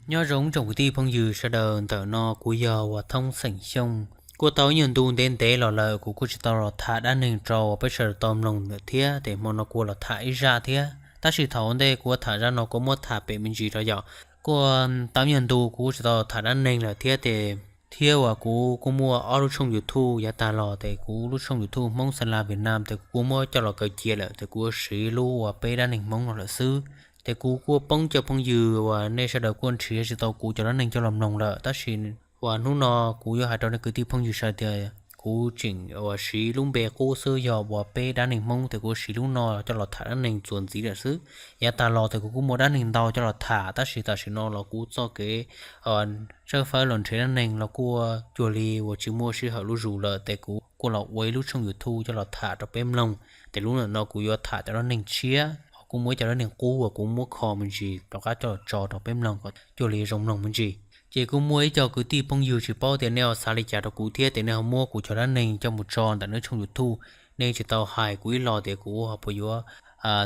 Nyob zoo ib tsoom kwv tij phooj ywg sawv daws, ntawm no kuv yog uas Thoob xeem Xyooj. Kuj tau ib nyuag ntu ntev ntev los lawm kuv kuj tsis tau los tham dab neeg rau peb sawv daws tau mloog lawm thiab, ces hmo no kuv los tham ib zaj thiab. Tab sis thaum ntej kuv tham zaj no kuv muab tham pem me ntsis rau yom. Kuj tau ib nyuag ntu kuv tsis tau tham dab neeg lawm thiab ces, thiab uas kuv kuj muaj ob lub tshooj YouTube yav tag los, ces kuv lub tshooj YouTube Hmoob Xa La Vietnam ces kuv kuj muab coj los kaw cia lawm, ces kuv siv lub uas peb dab neeg Hmoob no lawm xwb. Ces kuv kuj poob cov phooj ywg uas nej sawv daws kuj nrhiav tsis tau kuv cov dab neeg coj los mloog lawm, tab sis uas hnub no kuv yuav hais rau nej kwv tij phooj ywg sawv daws tias kuv tseem uas siv lub npe qub xwb, yog uas peb dab neeg Hmoob, ces kuv siv lub no coj los tham dab neeg txuas ntxiv lawm xwb. Yav tag los ces kuv kuj muaj dab neeg ntau coj los tham, tab sis tam sim no los kuv txoj kev tshawb fawb los nrhiav dab neeg los kuj cuag li uas tsis muaj sij hawm lub zus lawm, ces kuv kuj los ua ib lub tshooj YouTube coj los tham rau peb mloog. Ces lub no kuv yuav tham cov dab neeg tshiab, ho kuj muaj ib cov dab neeg qub uas kuv muab kho me ntsis rov qab coj los tso rau peb mloog kom cuag li zoo mloog me ntsis. Ces kuj muaj ib co kwv tij phooj ywg tsis paub tias nej ho xav li cas rau kuv thiab, ces nej ho muab kuv cov dab neeg coj mus tso ntawm nej tshooj YouTube. Nej tsis tau hais kuv ib los tias kuv ho puas yuav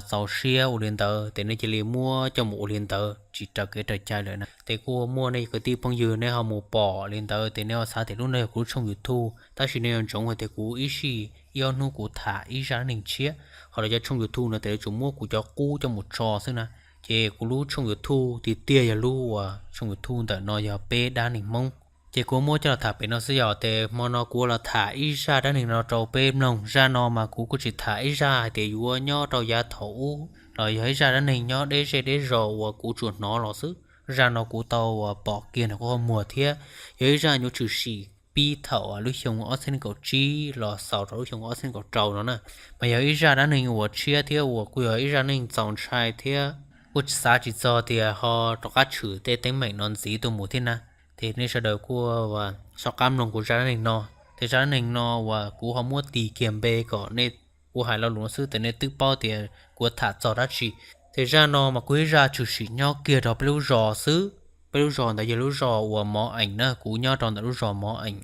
txaus siab ua li ntawd, ces nej cia li muab coj mus ua li ntawd tsis raws kev raws cai lawm na. Ces kuj muaj nej kwv tij phooj ywg nej ho mus pom li ntawd, ces nej ho xav tias lub no yog kuv lub tshooj YouTube, tab sis nej yuav ntsoov hais tias kuv ib sij ib ob hnub kuv tham ib zaj dab neeg tshiab, ho lawv cov tshooj YouTube no ces lawv tsuas muab kuv cov qub coj mus tso xwb na. Ces kuv lub tshooj YouTube tiag tiag yog lub uas tshooj YouTube ntawm no yog peb dab neeg Hmoob. Ces kuv muab coj los tham pem no xwb yom, ces hmo no kuv los tham ib zaj dab neeg no rau peb mloog. Zaj no mas kuv kuj tsis tham ib zaj hais tias yuav nyob rau yav thaum ub los yog ib zaj dab neeg nyob deb zej deb zos uas kuv tsuas hnov los xwb. Zaj no kuv tau uas pom kiag nws qhov muag thiab, yog ib zaj nyuam tshwm sim pib thaum lub xyoo ob txhiab nees nkaum tsib los xaus rau lub xyoo ob txhiab nees nkaum rau no na. Mas yog ib zaj dab neeg uas tshiab thiab uas kuj yog ib zaj neeg txaus ntshai thiab kuj xav tsis txog tias ho rov qab tshwm tej teeb meem no ntxiv tuaj mus thiab na. Ces nej sawv daws kuj soj qab mloog kuv zaj dab neeg no. Ces zaj dab neeg no uas kuv ho muab tis kiag npe kom nej, kuv hais lo lus no xwb ces nej twb paub tias kuv tham txog dab tsi. Ces zaj no mas kuj ib zaj tshwm sim nyob kiag rau peb lub zos xwb. Peb lub zos ntawd yog lub zos uas Mov Eem na, kuv nyob rau ntawm lub zos Mov Eem,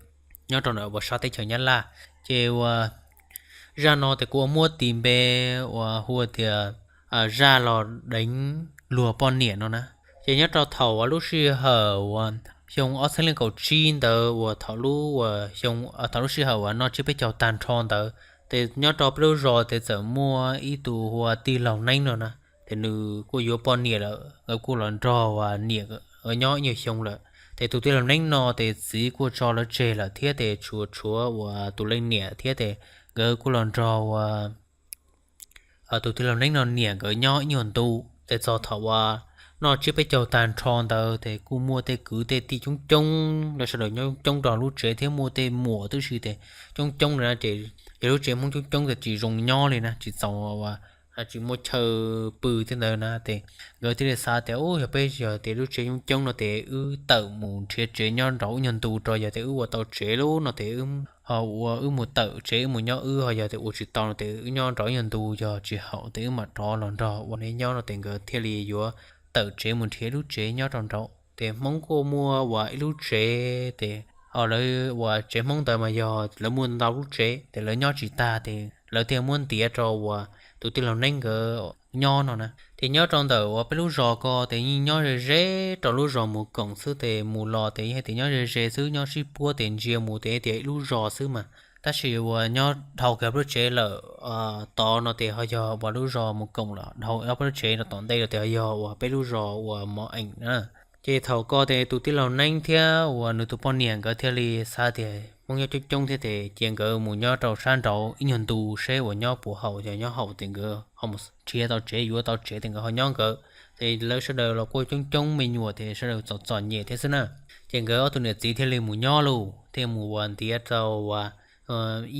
nyob rau ntawm uas sab teb chaws Nyab Laj. Ces uas zaj no ces kuv ua muab tis npe uas hu tias zaj los deev luag poj niam no na. Ces nyob rau thaum uas lub sij hawm uas xyoo ob txhiab nees nkaum tsib ntawd uas thaum lub, thaum lub sij hawm uas noj tsiab peb caug tag nrho ntawd, ces nyob rau peb lub zos ces txawm muaj ib tug hu ua tij laug Neeb no na. Ces nws kuj yuav poj niam lawm, nkawd kuj los nrog uas niam nyob ib nyuag xyoo lawm. Ces tus tij laug Neeb no ces txiv kuj tso lawv tseg lawm thiab ces tsuas tshuav uas tus leej niam thiab ces nkawd kuj los nrog uas tus tij laug Neeb no niam nkawd nyob ib nyuag ntu. Ces txog thaum uas noj tsiab peb caug tag nrho ntawd ces kuj muaj tej kwv tej tij coob coob, lawv sawv daws nyob coob coob rau lub tsev thiab muaj tej muam tib si ces coob coob li na. Ces yog lub tsev Hmoob coob coob ces tsis zoo nyob li na, tsis txaus, tsis muaj chaw pw tej ntawd na. Ces nkawd thiaj li xav tias, u, yog peb yog tias lub tsev coob coob no ces wb tawm mus nrhiav tsev nyob nraud ib nyuag ntu rau, yog tias wb ua tau tsev lub no ces ho ua wb mus tawm tsev wb mus nyob wb, ho yog tias ua tsis tau no ces wb nyob nraud ib nyuag ntu, yog tsis haum ces wb mam rov los nrog ua nej nyob no. Ces nkawd thiaj li yuav tawm tsev mus nrhiav lub tsev nyob rau nraud. Ces Hmoob kuj muaj uas ib lub tsev, ces lawv uas tsev Hmoob ntawd mas yog lawv muaj ntau lub tsev ces lawv nyob tsis tag ces lawv thiaj muab ntiav rau uas tus tij laug Neeb nkawd nyob no na. Ces nyob rau ntawm uas peb lub zos ko ces yeej nyob ze ze rau lub zos mus koom xwb, ces mus los ces yeej hais tias nyob ze ze xwb, nyob sib puab ces ntsia mus ces tias ib lub zos xwb mas. Tab sis uas nyob dhau kiag peb lub tsev lawm tod no ces ho yog uas lub zos mus koom lawm, dhau ob peb lub tsev rau tom ntej los ces ho yog uas peb lub zos uas Mov Eem na. Ces thaum ko ces tus tij laug Neeb thiab uas nws tus poj niam nkawd thiaj li xav tias Hmoob nyob coob coob thiab ces cia nkawd mus nyob rau sab nraud ib nyuag ntu seb uas nyob puas haum, yog nyob haum ces nkawd ho mus nrhiav tau tsev, yuav tau tsev ces nkawd ho nyob nkawd. Ces lawv sawv daws los kuj coob coob me nyuam ces sawv daws txom txom nyem thiab xwb na. Ces nkawd ob tug niam txiv thiaj li mus nyob lauj, thiaj mus uas ntiav rau uas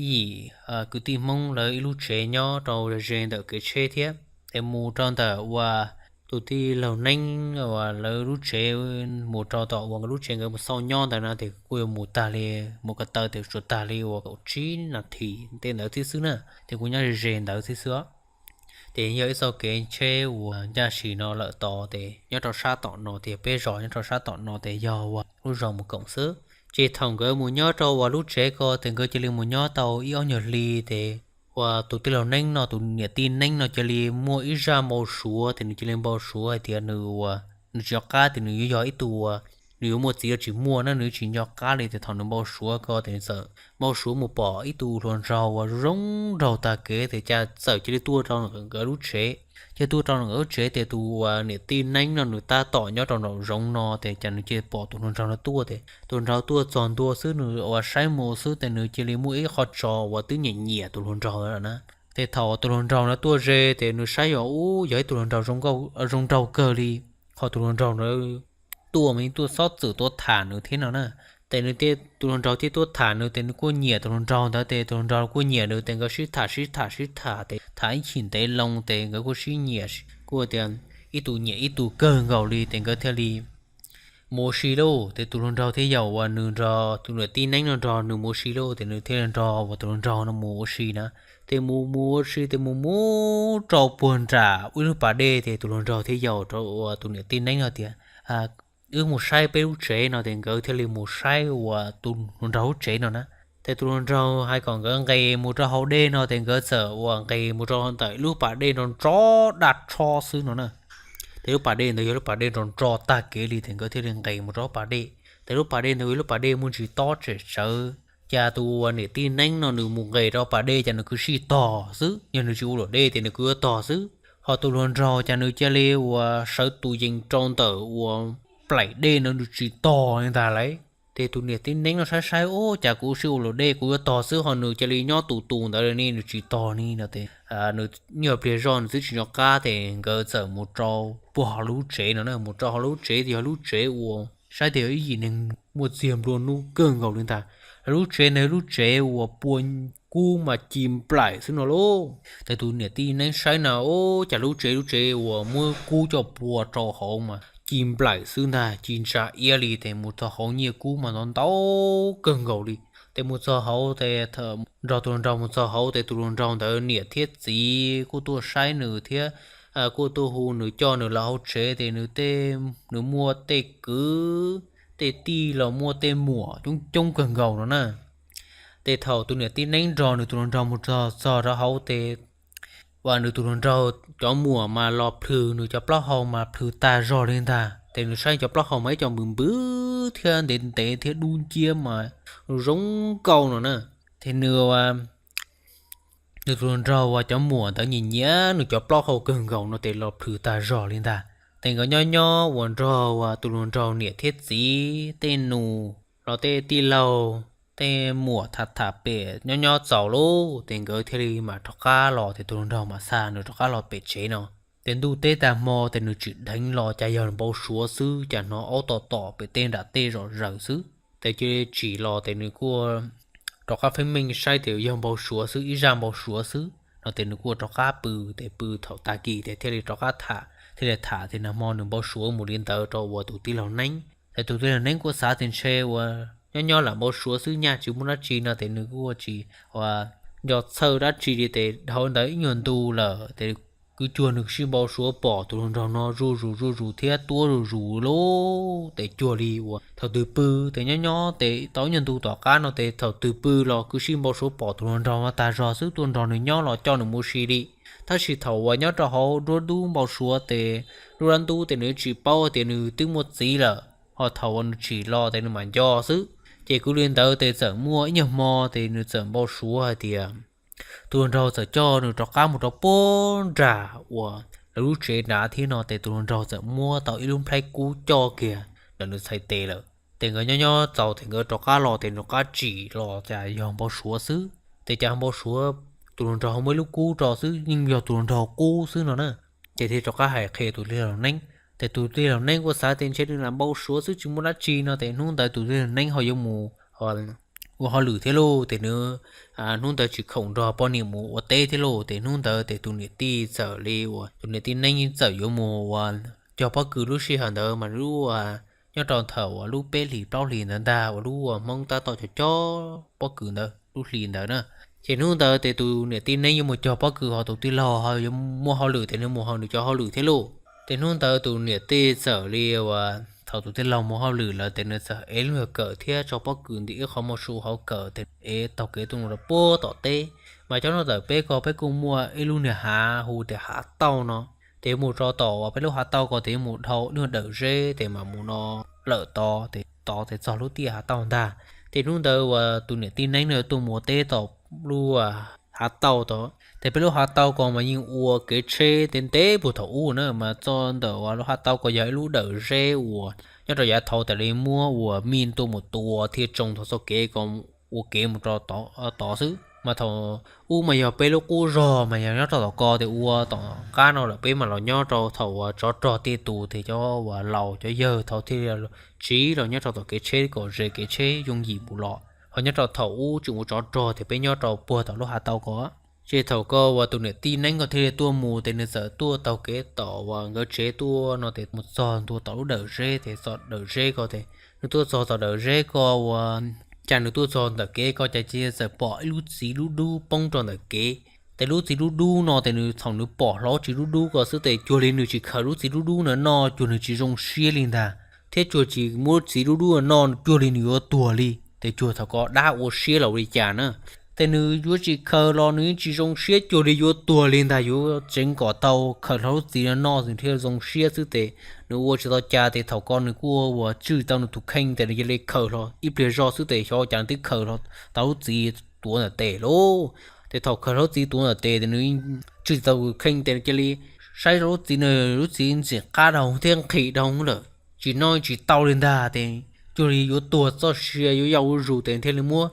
ib yim kwv tij Hmoob lawv ib lub tsev nyob rau ze ntawm kev tsheb thiab. Ces mus rau ntawm uas tus tij laug Neeb uas lawv lub tsev, mus rau tom uas nkawd lub tsev nkawd mus xauj nyob ntawd na ces kuj yuav mus tag li, mus ko taw ces tsuas tag li uas kaum tsib nas this tej ntawd thiab xwb na. Ces kuj nyob ze ze ntawd thiab xwb. Ces yog ib txoj kev tsheb uas ncaj si no lawm tod ces nyob rau sab tom no ces peb zos nyob rau sab tom no ces yog uas lub zos mus koom xwb. Ces thaum nkawd mus nyob rau uas lub tsev ko ces nkawd cia li mus nyob tau ib ob nyuag hli ces uas tus tij laug Neeb no, tus niam tij Neeb no cia li muaj ib zaj npau suav, ces nws cia li npau suav hais tias nws uas nws tsis nco qab tias nws yuav yog ib tug, nws yuav muaj txiv los tsis muaj na, nws tsis nco qab li. Ces thaum nws npau suav ko ces nws txawm npau suav mus pom ib tug hluas nraug uas zoo nraug tag kev, ces cas txawm cia li tuaj rau nkawd lub tsev. Ces tuaj rau nkawd lub tsev ces tus uas niam tij neeb no nws tab tom nyob rau nraum zoov no, ces cas nws cia li pom tus hluas nraug no tuaj. Ces tus hluas nraug tuaj txog ntua xwb, nws uas saib mus xwb ces nws cia li muaj ib qho tso uas twb nyiam nyiam tus hluas nraug na. Ces thaum tus hluas nraug no tuaj ze ces nws saib yog ub, yog ib tug hluas nraug zoo nraug kawg li. Ho tus hluas nraug na tuaj mas yeej tuaj xob txwm tuaj tham nws thiab no na. Ces nws, tus hluas nraug thiaj tuaj tham nws, ces nws kuj nyiam tus hluas nraug ntawd, ces tus hluas nraug kuj nyiam nws, ces nkawd sib tham sib tham sib tham, ces tham ib chim ntev loo ces nkawd kuj sib nyiam, kuj tias ib tug nyiam ib tug kawg nkaus li, ces nkawd thiaj li mus ua si lauj. Ces tus hluas nraug thiaj yaum uas nws nrog tus niam tij neeb no nrog nws mus ua si lauj, ces nws thiaj li nrog uas tus hluas nraug no mus ua si na. Ces mus mus ua si ces mus mus rau puag nram ib lub pas dej, ces tus hluas nraug thiaj yaum rau uas tus niam tij neeb no tias, wb mus saib peb lub tsev no, ces nkawd thiaj li mus saib uas tus hluas nraug lub tsev no na. Ces tus hluas nraug hais kom nkawd nqes mus rau hauv dej no, ces nkawd txawm uas nqes mus rau ntawm ib lub pas dej nrov nrov daj tsho xwb no na. Ces lub pas dej ntawd yog lub pas dej nrov nrov tag kev li, ces nkawd thiaj li nqes mus rau lub pas dej. Ces lub pas dej ntawd yog lub pas dej muaj ntsis tob tsem tsawv. Cas tus uas niam tij neeb no nws mus nqes rau pas dej cas nws kwv sij tog xwb, yog nws tsis ua luam dej ces nws kwv yuav tog xwb. Ho tus hluas nraug cas nws cia li uas sawv tus yees rau ntawm uas plaim dej no nws tsis tog li ntag lauj. Ces tus niam tij neeb no saib saib, ub, cas kuv sij ua luam dej kuv yuav tog xwb, ho nws cia li nyob tus tus ntawd li ne, nws tsis tog ni no. Ces nws nyuag pliag zoj nws twb tsis nco qab, ces nkawd txawm mus rau puag hauv lub tsev no na. Mus rau hauv lub tsev ces yog lub tsev uas saib tias yog ib yim neeg muaj txiag nplua nuj kawg nkaus li ntag. Lub tsev ntawd yog lub tsev uas pua kub mas ci nplaim xwb no lauj. Ces tus niam tij neeb saib na, ub, cas lub tsev, lub tsev uas muab kub coj pua rau hauv mas ci nplaim xwb ntag, ci ntsa iab li. Ces mus txog hauv nyiaj kub mas ntau ntau kawg nkaus li. Ces mus txog hauv ces nrog tus hluas nraug mus txog hauv ces tus hluas nraug ntawd niam thiab txiv kuj tuaj saib nws thiab kuj tuaj hu nws coj nws los hauv tsev. Ces nws, nws muaj tej kwv tej tij los muaj tej muam coob coob kawg nkaus no na. Ces thaum tus niam tij neeb nrog nws tus hluas nraug mus txog, txog rau hauv ces uas nws tus hluas nraug cov muam mas los plhws nws cov plaub hau mas plhws tag zog li ntag. Ces nws saib cov plaub hau mas ib co npws npwv thiab ntev ntev thiab dub nciab mas zoo nkauj no na. Ces nws, nws tus hluas nraug uas cov muam ntawd nyiam nyiam nws cov plaub hau kawg nkaus no ces los plhws tag zog li ntag. Ces nkawd nyob nyob uas nrog uas tus hluas nraug niam thiab txiv tej nus los tej tij laug tej muam tham tham pem nyob nyob txaus lauj, ces nkawd thiaj li mam rov qab los. Ces tus hluas nraug mam xa nws rov qab los pem tsev no. Ces ntuj teb tag hmo ces nws tsim dheev los cas yog npau suav xwb, cas hnov aub tom tom pem tej nram tej zom zaws xwb. Ces cia li tsim los ces nws kuj rov qab feeb meej saib tias yog npau suav xwb, ib zaj npau suav xwb no. Ces nws kuj rov qab pw, ces pw thaum tag kis ces thiaj li rov qab tham, thiaj li tham tias nag hmo nws npau suav mus li ntawd rau uas tus tij laug neeb. Ces tus tij laug neeb kuj xav tias ntshe uas nyob nyob lam npau suav xwb, nyaj tsis muaj dab tsi no. Ces nws kuj tsis ua nco txhawj dab tsi li. Ces dhau ntawd ib nyuag ntu lawm ces kwv cuag nws sij npau suav pom tus hluas nraug no zuj zus zuj zus thiab tuab zuj zus lauj. Ces cuag li uas thaum twg pw ces nyob nyob ces tau ib nyuag ntu tom qab no ces thaum twg pw los kwv sij npau suav pom tus hluas nraug no tag zog xwb, tuaj nrog nws nyob los coj nws mus ua si li. Tab sis thaum uas nyob rau hauv nruab ntub npau suav ces nruab ntub ces nws tsis paub tias nws twb muaj txiv lawm, ho thaum uas nws tsim los ces nws mam nco xwb. Ces kwv li ntawd ces txawm muaj ib nyuag hmo ces nws txawm npau suav hais tias tus hluas nraug txawm coj nws rov qab mus rau puag nram uas lawv lub tsev nrad thiab no. Ces tus hluas nraug txawm muab tau ib lub nplhaib kub coj kiag ntawm nws txhais tes lawm. Ces nkawd nyob nyob txaus ces nkawd rov qab los ces rov qab tsim los cas yog npau suav xwb. Ces cas npau suav, tus hluas nraug muaj ib lub kub rau xwb, yeej yog tus hluas nraug qub xwb no na. Ces thiaj rov qab hais qhia tus tij laug neeb. Ces tus tij laug neeb kuj xav tias ntshe nws lam npau suav xwb tsis muaj dab tsi no. Ces hnub ntawd tus tij laug neeb ho yuav mus ua hauj lwm thiab lauj, ces nws hnub ntawd tsis khoom nrog poj niam mus ua teb thiab lauj. Ces hnub ntawd ces tus niam tij txawm li uas tus niam tij neeb txawm yuav mus ua cog pob kws lub sij hawm ntawd mas lub nyob rau thaum uas lub peb hlis plaub hlis ntawd ntag, uas lub uas Hmoob tab tom cog cog pob kws ntawd lub hlis ntawd na. Ces hnub ntawd ces tus niam tij neeb yuav mus cog pob kws, ho tus tij laug ho yuav muaj hauj lwm ces nws mus ho nws cov hauj lwm thiab lauj. Ces hnub ntawd tus niam tij txawm li uas thaum tus tij laug mus hauj lwm lawm ces nws txawm ev lub nyuag kawm thiab tso pob kws ntim ib qho muaj su hauv kawm ces ev taug kev tuaj mus rau puag tom teb. Mas cov no tawm peb ko peb kuj muaj ib lub niag hav hu tias hav tauj no. Ces mus rau tom uas peb lub hav tauj ko ces mus dhau lub dawm zeb ces mam mus no lawm tod ces tod ces txog lub tiaj hav tauj ntag. Ces hnub ntawd uas tus niam tij neeb no tuaj mus ua teb tom lub hav tauj tod. Ces peb lub hav tauj ko mas yeej ua kev tsheb ntev ntev puag thaum ub na, mas txog ntawm uas lub hav tauj ko yog ib lub dawm zeb uas nyob rau yav thaud tas li muab uas mij tuaj mus tua thiaj tsoo tau txoj kev ko ua kev mus rau tod xwb. Mas thaum ub mas yog peb lub qub zog mas yog nyob rau tom ko ces ua tom qab no lawm peb mam los nyob rau thaum uas tsov rog tej tus ces cov uas laus cov yawg thaud thiaj tsiv los nyob rau tom kev tsheb kom ze kev tsheb yooj yim mus los. Ho nyob rau thaum ub tseem ua tsov rog ces peb nyob rau puag tom lub hav tauj ko. Ces thaum ko uas tus niam tij neeb ko thiaj li tuaj mus ces nws txawm tuaj taug kev tom uas nkawd tsev tuaj no ces mus txog ntua tom lub dawm zeb ces tom dawm zeb ko ces nws tuaj txog tom dawm zeb ko uas cas nws tuaj txog ntawm kev ko cas cia txawm pom ib lub txiv dub dub poob rau ntawm kev. Ces lub txiv dub dub no ces nws thaum nws pom hlo txiv dub dub ko xwb ces cuag li nws tsis khaws lub txiv dub dub no noj cuag nws tsis zoo siab li ntag, thiab cuag tsis muab txiv dub dub no noj cuag li nws yuav tuag li. Ces cuag thaum ko dab ua siab los li cas na, ces nws yuav tsis khaws los nws yeej tsis zoo siab cuag li yuav tuag li ntag, yuav tseev kom tau khaws hlo lub txiv no noj nws thiaj zoo siab xwb ces nws ua tsis tau cas ces thaum ko nws kuj ua tswj tau nws tus kheej ces nws cia li khaws hlo ib pliag zog xwb ces xyov cas nws twb khaws hlo tau lub txiv tuav ntawm tes lauj. Ces thaum khaws hlo lub txiv tuav ntawm tes ces nws tswj tau tus kheej ces nws cia li saib rau lub txiv no, lub txiv ntxim qab dhau thiab nqhis dhau lawm, tsis noj tsis tau li ntag ces cuag li yuav tuag txoj sia yuav yau zuj zus ces thiaj li muab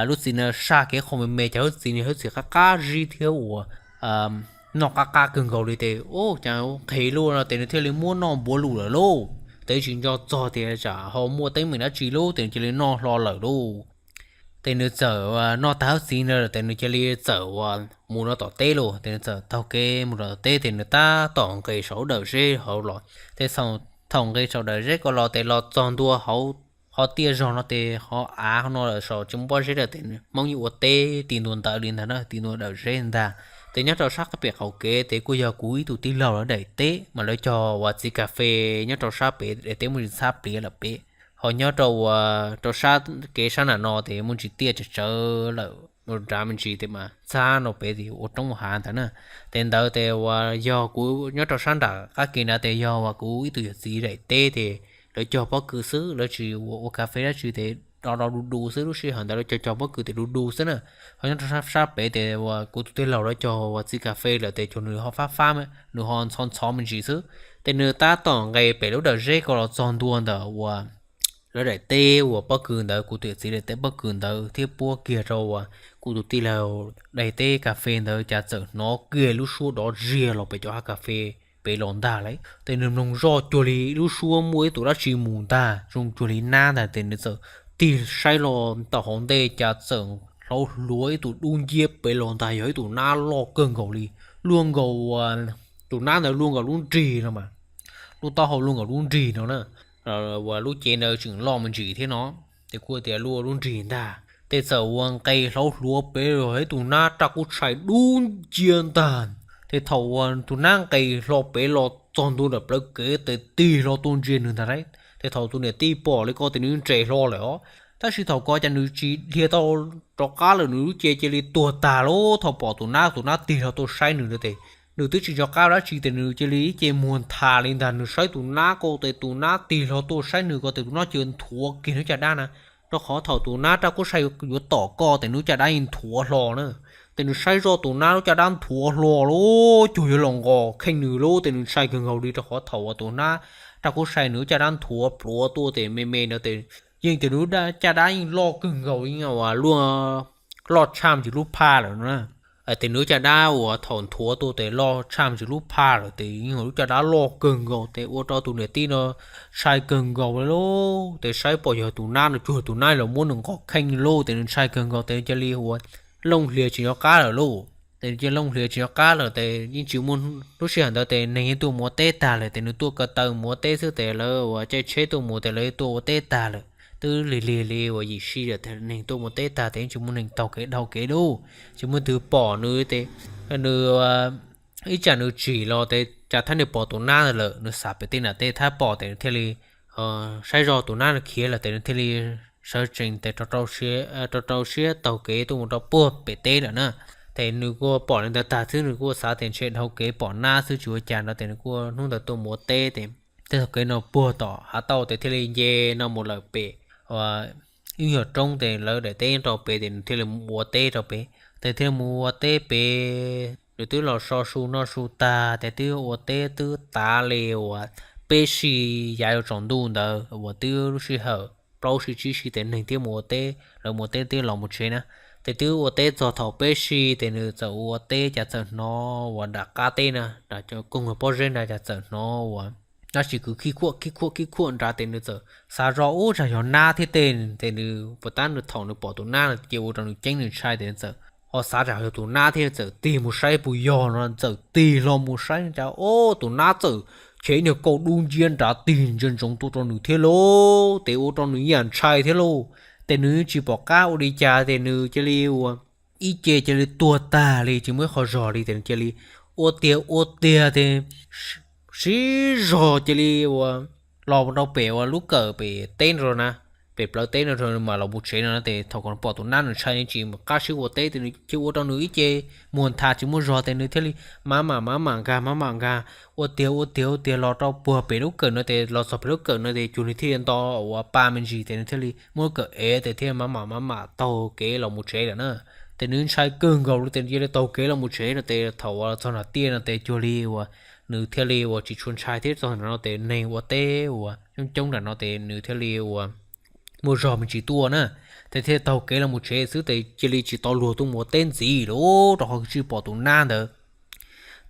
lub txiv no saj kev qhov me me ces lub txiv no lub txiv qab qab zib thiab uas noj qab qab kawg nkaus li ces ua cas nqhis luaj no ces nws thiaj li muab noj npuav lus lawm lauj. Ces tsis nco txog tias tsam ho muaj teeb meem dab tsi lauj ces nws cia li noj hlo lawm lauj. Ces nws txawm noj tag lub txiv no lawm ces nws cia li txawm mus rau tom teb lauj, ces nws txawm taug kev mus rau tom teb ces nws tab tom nqis saum dawm zeb hauv los. Ces thaum nqis saum dawm zeb ko los ces los txog ntua hauv qhov tiaj zog no ces qhov av no lawm saum tsis muaj pob zeb lawm ces Hmoob yeej ua teb ti ntua ntawd li ntag na, ti ntua dawm zeb ntag. Ces nyob rau sab qab pem qaum kev ces kuj yog kuv ib tug tij laug lawv daim teb mas lawv cog uas txiv kas fes nyob rau sab pem daim teb muaj tsis txhab pliav lawm pem. Ho nyob rau uas rau sab kev sab nram no ces muaj ntsis tiaj tsawv tsawv lawm mus nrad me ntsis ces mas txhab no pem ua roob ua hav ntawd na. Ces ntawd ces uas yog kuv nyob rau sab nram qab kev nrad ces yog uas kuv ib tug yawm txiv daim teb ces lawv cog pob kws xwb, lawv tsis ua ua kas fes dab tsi ces do do du du xwb, lub sij hawm ntawd lawv cog cog pob kws ces du du xwb na. Ho nyob rau sab pem ces uas kuv tus tij laug lawv cog uas txiv kas fes lawm ces cog nws ho fab fab, nws ho ntxhov ntxhov me ntsis xwb. Ces nws tab tom nqes pem lub dawm zeb ko los txog ntua ntawm uas lawv daim teb uas pob kws ntawd, kuv tus yawm txiv daim teb pob kws ntawd thiab puab kiag rau uas kuv tus tij laug daim teb kas fes ntawd cas txawm hnov kiag lub suab dov ziag los pem cov hav kas fes pem los ntag lauj. Ces nws mloog zoj cuag li lub suab muaj ib tug dab tsi mus ntag zoo cuag li nab ntag ces nws txawm tig saib los tom hauv ntej cas txawm hlauv hluav ib tug dub nciab pem los ntag, yog ib tug nab loj kawg nkaus li, luaj nkaus tus nab ntawd luaj nkaus lub nrig no mas, lub taub hau luaj nkaus lub nrig no na, uas lub cev ntawd tseem loj me ntsis thiab no, ces kuj tias luaj lub nrig ntag. Ces txawm uas nqes hlauv hluav pem los ib tug nab raj kub tshais dub nciab ntag. Ces thaum uas tus nab nqes hlo pem los txog ntua ntawm plawv kev ces tig hlo tuaj ntsia nws ntag lauj. Ces thaum tus niam tij pom li ko ces nws nres hlo lawm os, tab sis thaum ko cas nws tsis dhia tau rov qab lawm, nws lub cev cia li tuag tag lauj. Thaum pom tus nab, tus nab tig hlo tuaj saib nws ntawd ces nws twb tsis nco qab dab tsi ces nws cia li ib ce muag nthav li ntag, nws saib tus nab ko ces tus nab tig hlo tuaj saib nws ko ces tus nab cia li nthuav kiag nws caj dab na, rau qhov thaum tus nab raj kub sai yuav tom ko ces nws caj dab yeej nthuav hlo na. Ces nws saib zoj tus nab lub caj dab nthuav hlo lauj, cuag yuav los nqos kheej nws lauj, ces nws ntshai kawg nkaus li rau qhov thaum uas tus nab raj kub sai nws lub caj dab nthuav pluav tuaj ces me me ntawd ces yeej tias nws caj dab yeej loj kawg nkaus, yeej uas luaj loj tshaj me ntsis lub phaj lawm na. Ces nws lub caj dab uas thaum nthuav tuaj ces loj tshaj me ntsis lub phaj lawm ces yeej lub caj dab loj kawg nkaus ces ua rau tus niam tij no ntshai kawg nkaus li lauj. Ces saib pom yog tus nab no, cuag tus nab los muab nws nqos kheej lauj, ces nws ntshai kawg nkaus ces cia li uas looj hlias tsis nco qab lawm lauj. Ces cia li looj hlias tsis nco qab lawm ces yeej tsis muaj, lub sij hawm ntawd ces neeg yeej tuaj mus ua teb tag lawm, ces nws tuaj ko taw mus ua teb xwb ces lawv uas caij tsheb tuaj mus ces lawv tuaj ua teb tag lawm. Twb lig lig li uas yim sij lawm, neeg tuaj mus ua teb tag ces yeej tsis muaj neeg taug kev dhau kev lauj, tsis muaj leej twg pom nws ces nws ib tsam nws tsim los ces cas thiaj li pom tus nab ntawd lawm, nws xam pem tej nram tej thiaj pom ces nws thiaj li saib zoj tus nab no khiav lawm ces nws thiaj li sawv tsees ces rau rau siab taug kev tuaj mus rau puag pem teb lawm na. Ces nws kuj pom li ntawd tag xwb nws kuj xav tias ntshe dhau kev pom nab xwb tsis ua cas no ces nws kuj hnub ntawd tuaj mus ua teb ces tej thaum kev no puag tom hav tauj ces thiaj li nce no mus lawm pem ib nyuag roob ces lawv daim teb nyob rau pem ces nws thiaj li mus ua teb rau pem. Ces thiaj li mus ua teb pem, nws twb los so su noj su tag ces twb ua teb twb tav li uas peb si yav yuav tsaus ntuj ntawd uas twb lub sij hawm plaub si tsib si ces neeg thiaj mus ua teb, lawv mus ua teb twb los mus tsev na. Ces twb ua teb txog thaum peb si ces nws txawm ua teb cas txawm hnov uas nram qab teb na, nram cov koog pob zeb nrad cas txawm hnov uas dab tsi kwv khib khuam khib khuam khib khuam nrad ces nws txawm xav zoj ub tsam yog nab thiab tej ces nws puas tab nws thaum nws pom tus nab no ces ua rau nws ceeb nws ntshai ces nws txawm ho xav tsam yog tus nab thiab txawm tig mus saib puas yog no txawm tig hlo mus saib cas ob tus nab txawm chev niag kaum dub nciab nrad tig ntsia ntsoov tuaj rau nws thiab lauj. Ces ua rau nws yam ntshai thiab lauj. Ces nws tsis pom qab ua li cas ces nws cia li uas ib ce cia li tuag tag li tsis muaj ib qho zog li ces nws cia li ua tiag ua tiag ces siv zog cia li uas los rau pem uas lub kawm pem teb no na, pem plawv teb no mas los mus tsev no ces thaum pom tus nab nws ntshai nws tsis qab sib ua teb ces nws cia ua rau nws ib ce muag nthav tsis muaj zog ces nws thiaj li maj mam maj mam nkag maj mam nkag ua tiag ua tiag ua tiag los rau puag pem lub kawm no ces los txog pem lub kawm no ces cuag nws thiaj li nto uas pa me ntsis ces nws thiaj li muab lub kawm ev ces thiaj maj mam maj mam taug kev los mus tsev lawm na. Ces nws ntshai kawg nkaus li ces nws cia li taug kev los mus tsev no ces thaum uas txog nram tiaj no ces cuag li uas nws thiaj li uas tsis tshua ntshai thiab txog nram no ces neeg ua teb uas coob coob nram no ces nws thiaj li uas muaj zog me ntsis tuaj na. Ces thiaj taug kev los mus tsev xwb ces cia li tsis tau luag tuaj mus ua teb ntxiv lawm rau qhov tsis pom tus nab ntawd.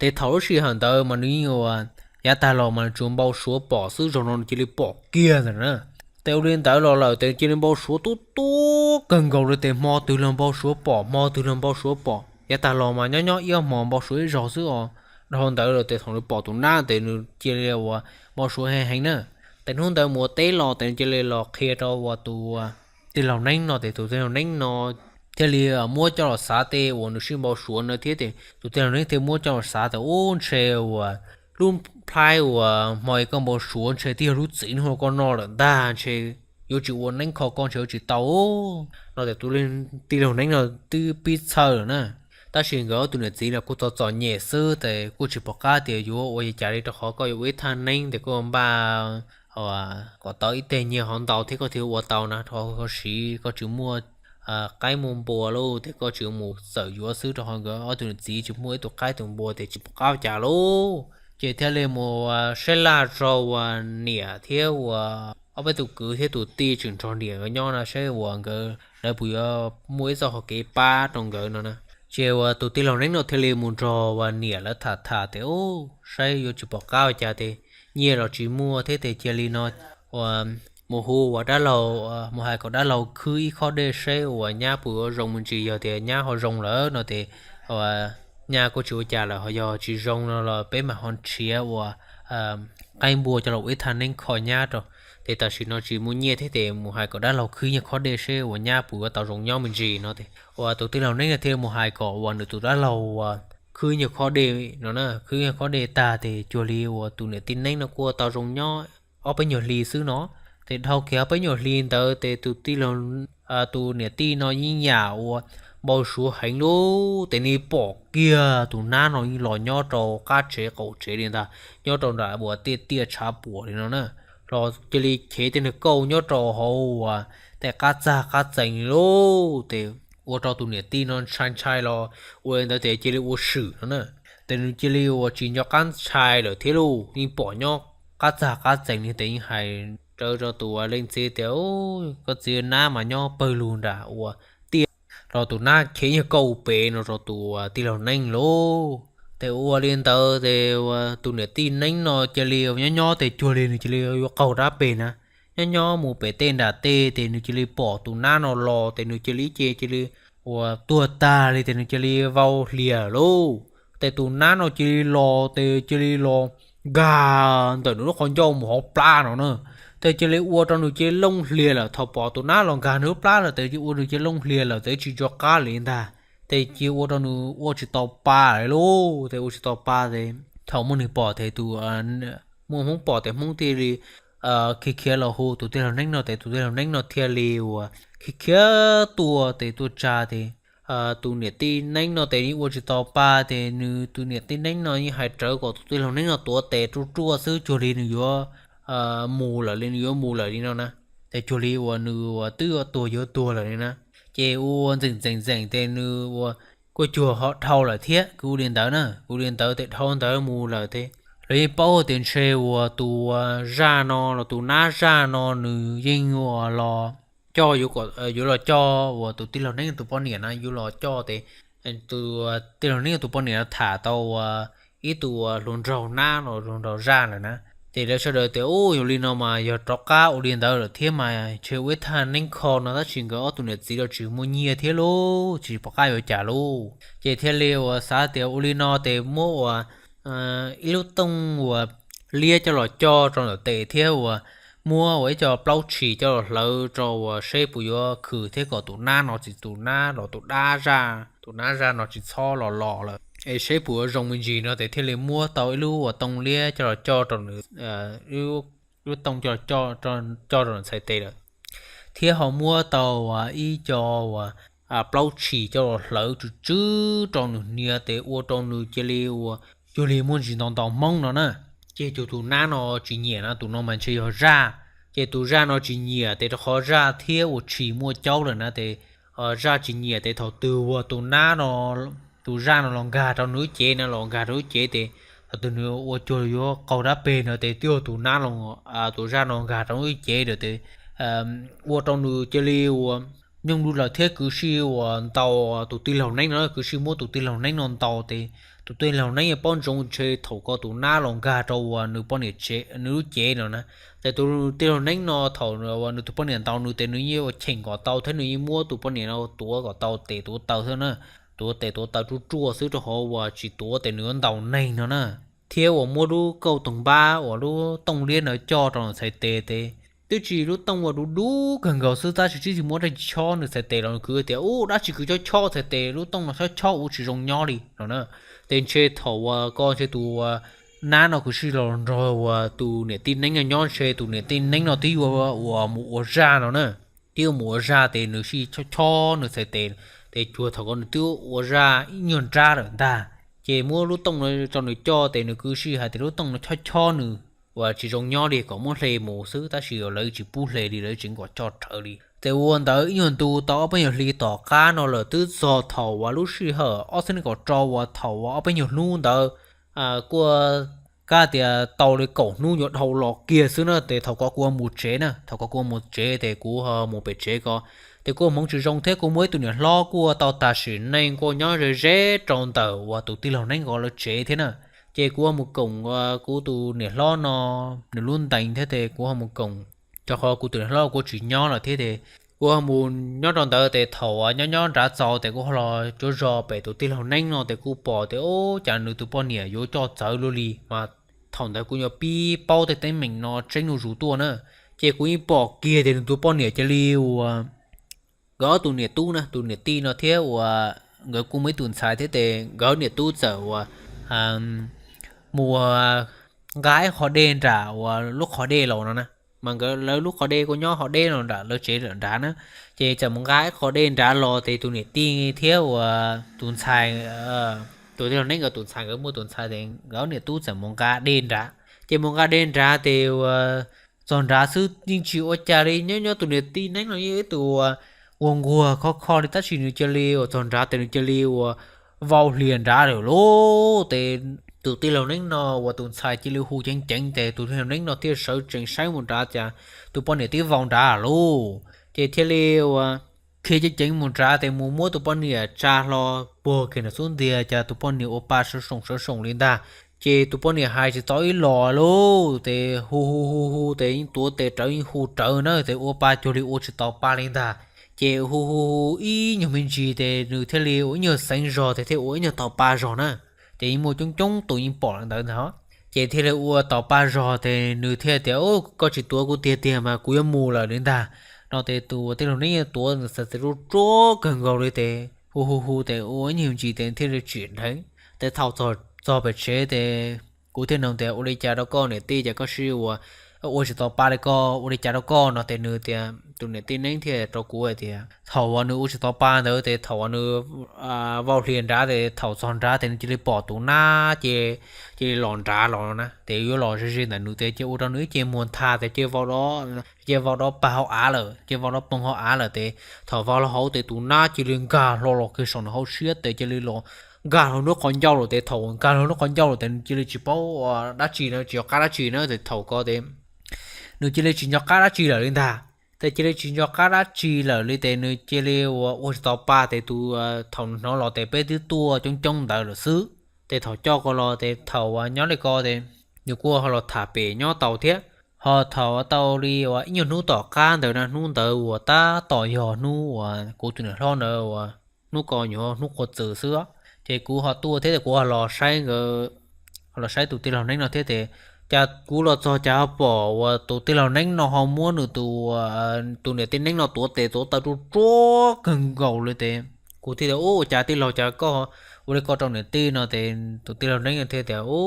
Ces thaum lub sij hawm ntawd mas nws yeej uas yav tag los mas nws tsuas npau suav pom xwb, zaum no nws cia li pom kiag ntawm na. Ces ua li ntawd los lawm ces cia li npau suav tub tub kawg nkaus li ces hmo twg los npau suav pom hmo twg los npau suav pom. Yav tag los mas nyob nyob ib ob hmos npau suav ib zaug xwb os. Dhau ntawd lawm ces thaum nws pom tus nab ces nws cia li uas npau suav heev heev na. Ces hnub ntawd mus ua teb los ces nws cia li los qhia rau uas tus tij laug Neeb no ces tus tij laug Neeb no thiaj li muab coj los xav tej uas nws sib npau suav no thiab ces tus tij laug Neeb thiaj muab coj los xav tias ub ntshe uas lub plhaib uas hmo ib koj npau suav ntshe twb yog lub txiv hnub koj noj lawm ntag, ntshe yuav tsis ua neeb kho koj ntshe yuav tsis tau no ces tus tij laug Neeb no twb pib txhawj lawm na. Tab sis nkawd ob tug niam txiv los kuj txom txom nyem xwb ces kuj tsis pom qab tias yuav ua li cas li rau qhov koj yuav ua ib thaj neeb ces koj npaj kom tau ib teg nyiaj ho ntau thiab koj thiaj ua tau na, rau qhov koj siv koj tsis muaj qaib muaj npua lauj ces koj tsis mus txawm yuav xwb rau qhov nkawd ob tug niam txiv tsis muaj ib tug qaib tus npua ces tsis pom qab ua cas lauj. Ces thiaj li mus saib laj rau uas niam thiab uas ob peb tus kwv thiab tus tij tseem nrog niam nkawd nyob no saib uas nkawd lawv puas yuav muaj ib txoj hau kev pab rau nkawd no na. Ces uas tus tij laug Neeb no thiaj li mus nrog uas niam lawv tham tham tias ub saib yuav tsis pom qab ua cas ces nyiaj los tsis muaj thiab ces cia li no uas mus hu uas dab laug, mus hais kom dab laug khwb ib khob dej saib uas nyab puas yuav zoo me ntsis, yog tias nyab ho zoo lawm no ces nyab kuj tsis ua cas lawm, ho yog tsis zoo no los peb mam ho nrhiav uas qaib npua coj los ua ib thaj neeb kho nyab rau. Ces tam sim no tsis muaj nyiaj thiab ces mus hais kom dab laug khwb nyuag khob dej seb uas nyab puas yuav tau zoo nyob me ntsis no ces uas tus tij laug Neeb no thiaj mus hais kom uas nws tus dab laug uas khwb nyuag khob dej no na, khwb nyuag khob dej tag ces cuag li uas tus niam tij Neeb no kuj tau zoo nyob ob peb nyuag hli xwb no. Ces dhau kiag ob peb nyuag hli ntawd ces tus tij laug, tus niam tij no yeej yam uas npau suav heev lauj, ces nws pom kiag tus nab no yeej los nyob rau qab tsev qaum tsev li ntag, nyob rau nram uas tiaj tiaj tshav puam li no na, los cia li chev tej niag kauj nyob rau hauv uas tej qab txag qab txees li lauj. Ces ua rau tus niam tij no ntshai ntshai los ua li ntawd ces cia li ua swm no na. Ces nws cia li uas tsis nco qab ntshai lawm thiab lauj, yeej pom nyob qab txag qab txees li ces yeej hais rau tus leej txiv tias, koj txiv, nab mas nyob pawg lug nram uas tiaj, los tus nab chev nyuag kauj pem no rau tus tij laug Neeb lauj. Ces ua li ntawd ces tus niam tij Neeb no cia li nyob nyob ces cuag li nws cia li yuav qaug dab pem na, nyob nyob mus pem tej nram tej ces nws cia li pom tus nab no los ces nws cia li ib ce cia li uas tuag tag li ces nws cia li vau hlias lauj. Ces tus nab no cia li los ces cia li los nkag ntawm nws lub qhov ncauj mus hauv plab no na. Ces cia li ua rau nws cia li looj hlias lawm, thaum pom tus nab los nkag nws lub plab lawm ces ua nws cia li looj hlias lawm ces tsis nco qab li ntag. Ces cia ua rau nws ua tsis tau pa li lauj, ces ua tsis tau pa ces thaum muaj neeg pom ces tus, muaj Hmoob pom ces Hmoob thiaj li khiav khiav los hu tus tij laug Neeb no ces tus tij laug Neeb no thiaj li uas khiav khiav tuaj ces tuaj tsa ces tus niam tij neeb no tes yeej ua tsis tau pa, ces nws tus niam tij neeb no yeej hais rawv kom tus tij laug neeb no tuav tes ruaj ruaj xwb, cuag li nws yuav mus lawm li, nws yuav mus lawm li no na. Ces cuag li uas nws uas twb yuav tuag yuav tuag lawm li na. Ces ua ntxeem ntxeem ntxeem ces nws ua kuj cuag ho dhau lawm thiab, kuj ua li ntawd na, kuj ua li ntawd ces dhau ntawd mus lawm ces lawv yeej paub tias ntshe uas tus zaj no los tus nab zaj no nws yeej uas los coj, yuav los coj uas tus tij laug neeb tus poj niam na, yuav los coj ces tus tij laug neeb tus poj niam no tham tau uas ib tug hluas nraug nab los hluas nraug zaj lawm na. Ces lawv sawv daws tias, Ub, yog li no mas yog rov qab ua li ntawd lawm thiab mas ntshe ua ib thaj neeb kho no tab sis nkawd ob tug niam txiv los tsis muaj nyiaj thiab lauj, tsis pom qab yuav cas lauj. Ces thiaj li uas xav tias ua li no ces muab uas ib lub tooj uas liab coj los coj rau ntawm tes thiab uas muab uas ib co plaub tshis coj los hlawv rau uas seb puas yuav khwm thiab kom tus nab no tsis, tus nab los tus dab zaj, tus nab zaj no tsis txhob los los lawm es seb puas yuav zoo me ntsis no ces thiaj li muab tau ib lub uas tooj liab coj los coj rau nws, lub tooj coj, coj rau nws txhais tes lawm, thiab ho muab tau uas ib co uas plaub tshis coj los hlawv tsw tsw rau nws hniav ces ua rau nws cia li uas cuag li muaj ntsis ntau ntau hmoob no na. Ces tus, tus nab no tsis nyiam na, tus no mas ntshe yog zaj. Ces tus zaj no tsis nyiam ces rau qhov zaj thiab uas tshis muaj caub lawm na ces zaj tsis nyiam ces thaum twg uas tus nab no, tus zaj no los nkag rau nws lub cev na, los nkag rau lub cev ces thaum twg nws ua cuag yuav qaug dab peg no ces twb yog tus nab, tus zaj no nkag rau nws lub cev lawm ces ua rau nws cia li uas nyooj du lawm thiab kwv sij uas ntaus tus tij laug neeb no, kwv sij muab tus tij laug neeb no ntaus ces tus tij laug neeb yeej paub ntsoov ntshe thaum ko tus nab los nkag rau uas nws poj niam, nws lub cev no na. Ces tus tij laug neeb no thaum uas nws tus poj niam ntaus nws ces nws yeej ua cheem kom tau thiab nws yeej muab tus poj niam no tuav kom tau tes tuav taw xwb na, tuav tes tuav taw ruaj ruaj xwb rau qhov uas tsis tuav ces nws yuav ntaus neeg no na. Thiab uas muab lub kauj toog npab uas lub tooj liab no coj rau nws txhais tes ces twb tsis, lub tooj uas dub dub kawg nkaus xwb tab sis twb tsis muaj dab tsi chob nws txhais tes los nws kwv tias, Ub, dab tsi kwv chob chob txhais tes, lub tooj no chob chob ua tsis zoo nyob li no na. Ces ntshe thaum uas ko ntshe tus nab no kwv sij los nrog uas tus niam tij neeb no nyob ntshe tus niam tij neeb no twb yuav uas mus ua zaj no na. Twb yuav mus ua zaj ces nws sij chob chob nws txhais tes, ces cuag thaum ko nws twb ua zaj ib nyuag nrab lawm ntag. Ces muab lub tooj no rau nws coj ces nws kwv sij hais tias lub tooj no chob chob nws uas tsis zoo nyob li kom muab hle mus xwb tab sis lawv tsis pub hle li, lawv tseev kom coj rawv li. Ces ua ntawd ib nyuag ntu tau ob peb nyuag hli tom qab no lawm twb txog thaum uas lub sij hawm ob txhiab nees nkaum rau uas thaum uas ob peb nyuag hnub ntawd kuj kav tias tau li kaum hnub yuav dhau los kiag xwb na ces thaum ko kuv mus tsev na, thaum ko kuv mus tsev ces kuv mus pem tsev ko. Ces kuj hmoov tsis zoo thiab kuv muaj ib tug niam hlob kuj tau tag sim neej kuj nyob ze ze rau ntawm uas tus tij laug neeb ko lawv tsev thiab na. Ces kuv mus koom kuv tus niam hlob no nws lub ntees thiab ces kuv mus koom, rau qhov kuv tus niam hlob kuj tsis nyob lawm thiab ces kuv mus nyob rau ntawd ces thaum uas nyob nyob nrad txaus ces kuv ho los cuav zos pem tus tij laug neeb no ces kuj pom tias, Ub, cas nws tus poj niam yuav coj txawv luaj li mas. Thaum ntawd kuv yuav pib paub tej teeb meem no tseeb zuj zus tuaj na. Ces kuv yeej pom kiag tias nws tus poj niam cia li uas nkawd ob tus niam tub na, tus niam tij no thiab uas nkawd kuj muaj ib tus ntxhais thiab ces nkawd niam tub txawm uas mus nqa ib qho dej nram uas lub qhov dej los no na. Mas nkawd lawv lub qhov dej kuj nyob qhov deb no nram lawv tsev lawm nrad na. Ces txawm mus nqa ib qho dej nrad los ces tus niam tij thiab uas tus ntxhais, tus tij laug neeb nkawd tus ntxhais, nkawd muaj tus ntxhais ces nkawd niam tub txawm mus nqa dej nrad. Ces mus nqa dej nrad ces uas txog nrad xwb yeej tsis ua cas li, nyob nyob tus niam tij neeb no yeej ib tug uas nquag khov kho li tab sis nws cia li uas txog nrad ces nws cia li uas vau hlias nrad lawm lauj. Ces tus tij laug neeb no uas tus ntxhais cia li hu ceev ceev ces tus tij laug neeb no thiaj sawv tsees saib mus nrad cas tus poj niam twb vau nrad lauj. Ces thiaj li uas khiav ceev ceev mus nrad ces mus muab tus poj niam tsa hlo puag kiag nram xub ntiag cas tus poj niam ua pa sawv soom sawv soom li ntag. Ces tus poj niam hais tsis tau ib los lauj, ces hu hu hu hu ces yeej tuav tes rawv yeej hu rawv na, ces ua pa cuag li ua tsis tau pa li ntag. Ces hu hu hu ib nyuag me ntsis ces nws thiaj li ua ib nyuag xeev zog ces thiaj ua ib nyuag tau pa zog na. Ces yeej muaj coob coob tus yeej pom li ntawd ntag. Ces thiaj li ua tau pa zog ces nws thiaj tias, Koj tsis tuav kuv tiag tiag mas kuv yuav mus lawm li ntag. No ces tus tij laug neeb tuav nws txhais tes ruaj ruaj kawg nkaus li ces hu hu hu ces ua ib nyuag me ntsis ces thiaj li tsim dheev. Ces thaum txog pem tsev ces kuv thiaj nug tias, Ua li cas rau koj niam tij, cas koj sib ua, ua tsis tau pa li koj, ua li cas rau koj? No ces nws tias, tus niam tij neeb thiaj rau kuv hais tias thaum uas nws ua tsis tau pa ntawd ces thaum uas nws vau hlias nrad ces thaum txog nrad ces nws cia li pom tus nab ces cia li los nrad los no na, ces yuav los ze ze ntawm nws ces cia ua rau nws ib ce muag ntha ces cia vau dob pag hauv av lawm, cia vau dob pag hauv av lawm ces thaum vau los hauv ces tus nab cia li nkag hlo los kiag saum nws hauv siab ces cia li los nkag hlo nws qhov ncauj lawm ces thaum nkag hlo nws qhov ncauj lawm ces nws cia li tsis paub dab tsi no, tsis nco qab dab tsi na ces thaum ko ces nws cia li tsis nco qab dab tsi lawm li ntag. Ces cia li tsis nco qab dab tsi lawm li ces nws cia li ua ua tsis tau pa ces tus, thaum nws hnov los ces peb twb tuaj coob coob ntawd lawm xwb. Ces thaum coj ko los ces thaum uas nyob li ko ces nws kuj ho los tham pem nyob tau thiab. Ho thaum tau li uas ib nyuag hnub tom qab ntawd na, hnub ntawd uas tab tom yog hnub uas kuv tus niam hlob ntawd uas hnub ko yuav hnub qhuav txwm xwb, ces kuv ho tuaj thiab ces kuv ho los saib nkawd, los saib tus tij laug neeb no thiab ces cas kuv los txog cas ho pom uas tus tij laug neeb no ho muab nws tus, tus niam tij neeb no tuav tes tuav taw ruaj ruaj kawg nkaus li ces kuv thiaj tias, Ua cas tij laug, cas koj ua li ko rau niam tij no? Ces tus tij laug neeb no thiaj tias, U,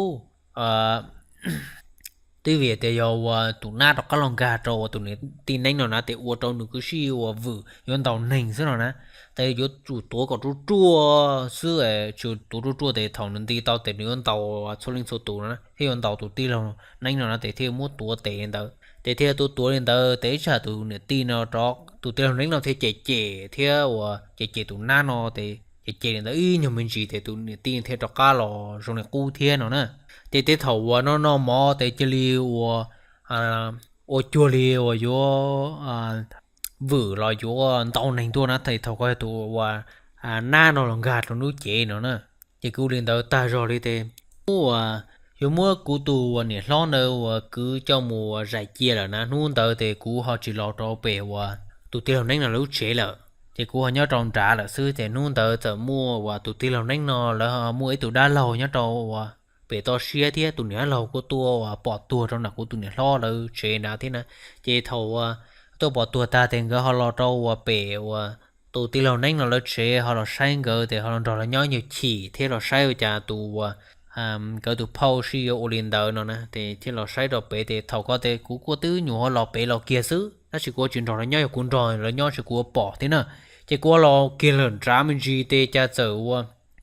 twb vim tias yog uas tus nab rov qab los nkag rau uas tus niam tij neeb no na, ces ua rau nws kwv sij uas vwm yuav ntaus neeg xwb no na, ces yuav tsum tuav kom ruaj ruaj xwb, tsis tuav ruaj ruaj ces thaum nws nti tau ces nws yuav ntaus txhua leej txhua tus no thiab yuav ntaus tus tij laug neeb no na, ces thiaj muab tuav tes li ntawd. Ces thiaj tuav tuav li ntawd ces ib tsam tus niam tij no, tus tij laug neeb no thiaj cem cem thiab uas cem cem tus nab no ces cem cem li ntawd ib nyuag me ntsis ces tus niam tij thiaj rov qab los zoo li qub thiab no na. Ces tej thaum uas noj noj mov ces cia li ua, ua cuag li uas yuav vwm los yuav ntaus neeg tuaj na, ces thaum ko tus uas nab no los nkag rau lub cev no na. Ces kuv li ntawd tag zog li ces ua, yuav muab kuv tus uas niam hlob ntawd uas kwv coj mus zais cia lawm na, hnub ntawd ces kuv ho tsis los rau pem uas tus tij laug neeb no lub tsev lawm, ces kuv ho nyob rau nrad lawm xwb. Ces hnub ntawd txawm muaj uas tus tij laug neeb no lawv muaj ib tug dab laug nyob rau uas pem toj siab thiab tus niam dab laug kuj tuaj uas pom tuag rau nram kuv tus niam hlob lawv tsev nrad thiab na. Ces thaum uas tuaj pom tuag tag ces nkawd ho los rau uas pem uas tus tij laug neeb no lawv tsev ho los saib nkawd ces ho los nrog lawv nyob ib nyuag chim thiab los saib ua cas tus uas nkawd tus phauj sib yuav ua li ntawd no na, ces thiaj los saib rau pem. Ces thaum ko ces kuv kuj twb nyuam qhuav los pem los kiag xwb tab sis kuv tsis nrog lawv nyob, yog kuv nrog lawv nyob ces kuv yuav pom thiab na. Ces kuv los kiag lawm nrad me ntsis ces cas txawm ua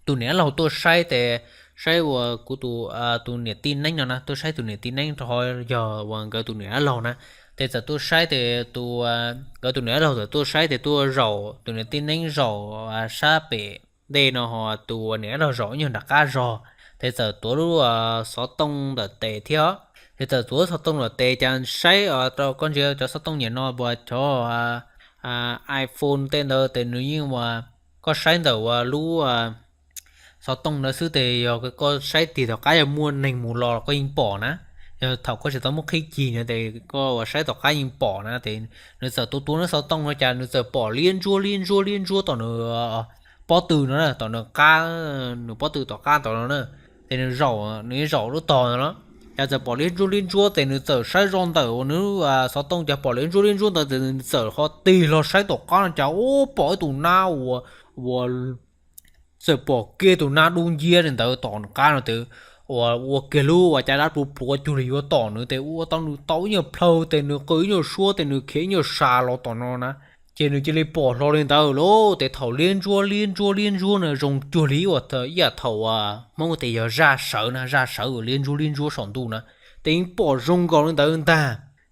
tus niam dab laug tuaj saib ces saib uas kuv tus, tus niam tij neeb no na, tuaj saib tus niam tij neeb rau qhov yog uas nkawd tus niam dab laug na. Ces txawm tuaj saib ces tus, nkawd tus niam dab laug txawm tuaj saib ces tuaj zaum tus niam tij neeb zaum sab pem ntej no ho tus niam dab laug zaum ib nyuag nram qab zog. Ces txawm tuav lub xov tooj ntawm tes thiab, ces txawm tuav lub xov tooj ntawm tes cas saib rau koj ntsia cov xov tooj niaj no uas cov iPhone tej ntawd ces nws yeej uas koj saib ntawm uas lub xov tooj ntawd xwb ces yog koj saib tig tom qab yog muaj neeg mus los los koj yeej pom na. Yog thaum koj tsis tau muab qhib cig no ces koj uas saib tom qab yeej pom na. Ces nws txawm tuav tuav lub xov tooj no cas nws txawm pom liab ntsuab liab ntsuab liab ntsuab tom nws pob tw no, tom nws qab, nws pob tw tom qab tom no na. Ces nws zaum, nws zaum lub tog no na, cas txawm pom liab ntsuab liab ntsuab ces nws txawm saib zoj ntawm uas nws xov tooj cas pom liab ntsuab liab ntsuab ntawd ces nws txawm ho tig hlo saib tom qab no cas ub pom ib tus nab uas, uas txawm pom kiag tus nab dub nciab li ntawd tom nws qab no ces uas ua kiag lub uas caj dab pluav pluav cuag li yuav tom nws ces ua tau nws tau ib nyuag plhaw ces nws qw ib nyuag suab ces nws khiav ib nyuag sas los tom no na. Ces nws cia li pom hlo li ntawd lauj. Ces thaum liab ntsuab liab ntsuab liab ntsuab no zoo cuag li uas ib yam thaum uas Hmoob tias yog zaj sawv na, zaj sawv uas liab ntsuab liab ntsuab saum ntuj na, ces yeej pom zoo nkaus li ntawd ntag.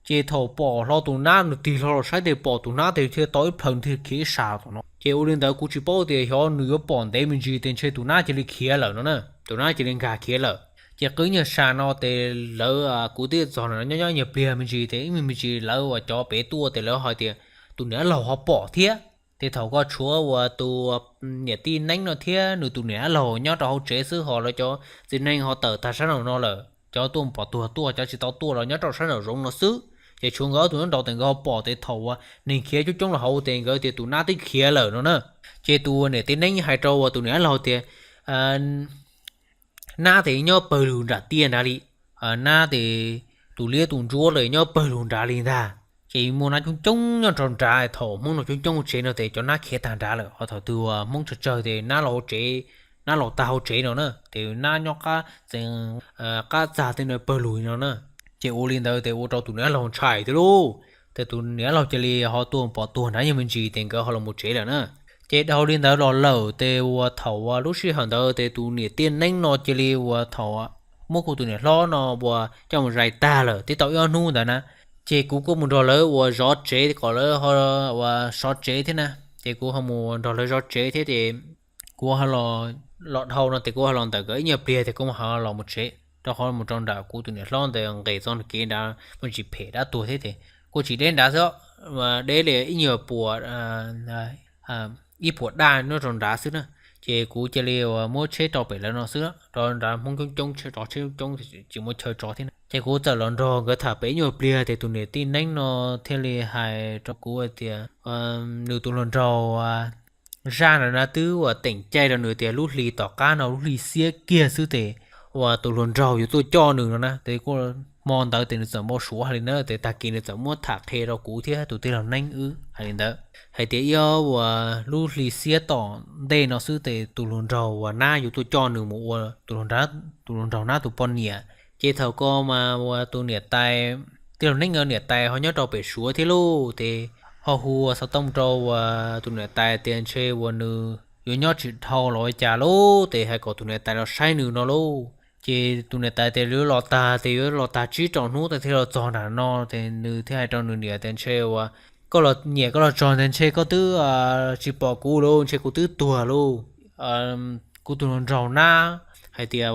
Ces thaum pom hlo tus nab nws tig hlo los saib ces pom tus nab ces thiaj tau ib plhaw thiaj khiav ib sas tom no. Ces ua li ntawd kuv tsis paub tias xyov nws yuav pom ntev me ntsis ces ntshe tus nab cia li khiav lawm no na, tus nab cia li nkag khiav lawm. Ces qw ib nyuag sas no ces lawv, kuv twb txog nyob nyob nyuag pliag me ntsis ces ib me ntsis lawv uas cov pem tuaj ces lawv hais tias tus niam dab laug ho pom thiab. Ces thaum ko tshuav uas tus niam tij neeb no thiab nws tus niam dab laug nyob rau hauv tsev xwb, ho lawv cov txiv neej ho tawm tag sab nraum no lawm. Cov tuaj pom tuag tuaj, cov tsis tau tuaj los nyob rau sab nraum zoov no xwb. Ces tshuav nkawd ob tug nyob nraud ces nkawd ho pom ces thaum uas neeg khiav coob coob los hauv ces nkawd tias tus nab twb khiav lawm no na. Ces tus niam tij neeb hais rau uas tus niam dab laug tias nab ces nyob pawg lug nram tiaj nrad li, nab ces tus liab tus ntsuab los nyob pawg lug nrad li ntag. Ces muaj nab coob coob nyob rau nrad, thaum Hmoob los coob coob tsev no ces cov nab khiav tag nrad lawm, ho thaum twg uas Hmoob tsawg tsawg ces nab los hauv tsev, nab los tag hauv tsev no na, ces nab nyob qab txag tej no pawg lug no na. Ces ua li ntawd ces ua rau tus niam dab laug ntshai thiab lauj. Ces tus niam laug cia li ho tuaj pom tuag nrad nyuag me ntsis ces nkawd ho los mus tsev lawm na. Ces dhau li ntawd los lawm ces uas thaum uas lub sij hawm ntawd ces tus niam tij neeb no cia li uas thaum muab kuv tus niam hlob no uas coj mus zais tag lawm tib tau ib ob hnub ntawd na, ces kuv kuj mus nrog lawv uas zov tsev kom lawv uas sov tsev thiab na. Ces kuv ho mus nrog lawv zov tsev thiab ces kuv los dhau no ces kuv ho los ntawm nkawd ib nyuag pliag ces kuv ho los mus tsev rau qhov mus rau nram kuv tus niam hlob ntawd nqes txoj kev nrad muaj ntsis phem dab tuag thiab ces kuj tsis deb nrad xwb, deb li ib nyuag puas ib puas daj nyob rau nrad xwb na. Ces kuv cia li uas muab tsheb rau pem lawv no xwb, rau nrad Hmoob coob coob tsheb, tsheb coob coob tsis muaj chaw tso thiab na. Ces kuv txawm los nrog nkawd tham pem ib nyuag pliag ces tus niam tij neeb no thiaj li hais rau kuv tias nws tus hluas nraug zaj ntawd na twb uas teem caij rau nws tias lub hli tom qab no lub hli xiab kiag xwb ces uas tus hluas nraug yuav tuaj coj nws no na. Ces kuj hmo ntawd ces nws txawm npau suav hais li na, ces tag kis nws txawm muab tham qhia rau kuv thiab tus tij laug neeb wb hais li ntawd hais tias ib ob uas lub hli xiab tom ntej no xwb ces tus hluas nraug uas nab yuav tuaj coj nws mus ua tus hluas nab tus poj niam. Ces thaum ko mas uas tus niam tais, tij laug neeb nkawd niam tais ho nyob rau pem Suav thiab lauj, ces ho hu xov tooj rau uas tus niam tais tias ntshe uas nws yuav nyob tsis dhau los ua cas lauj, ces hais kom tus niam tais los saib nws no lauj. Ces tus niam tais tias yuav los tag ces yuav los tag tsib rau hnub thiaj los txog nram no, ces nws thiaj hais rau nws niam tias ntshe uas koj los nyiam koj los txog ntawd ntshe koj twb tsis pom kuv lauj, ntshe kuv twb tuag lauj. Kuv tus hluas nraug nab hais tias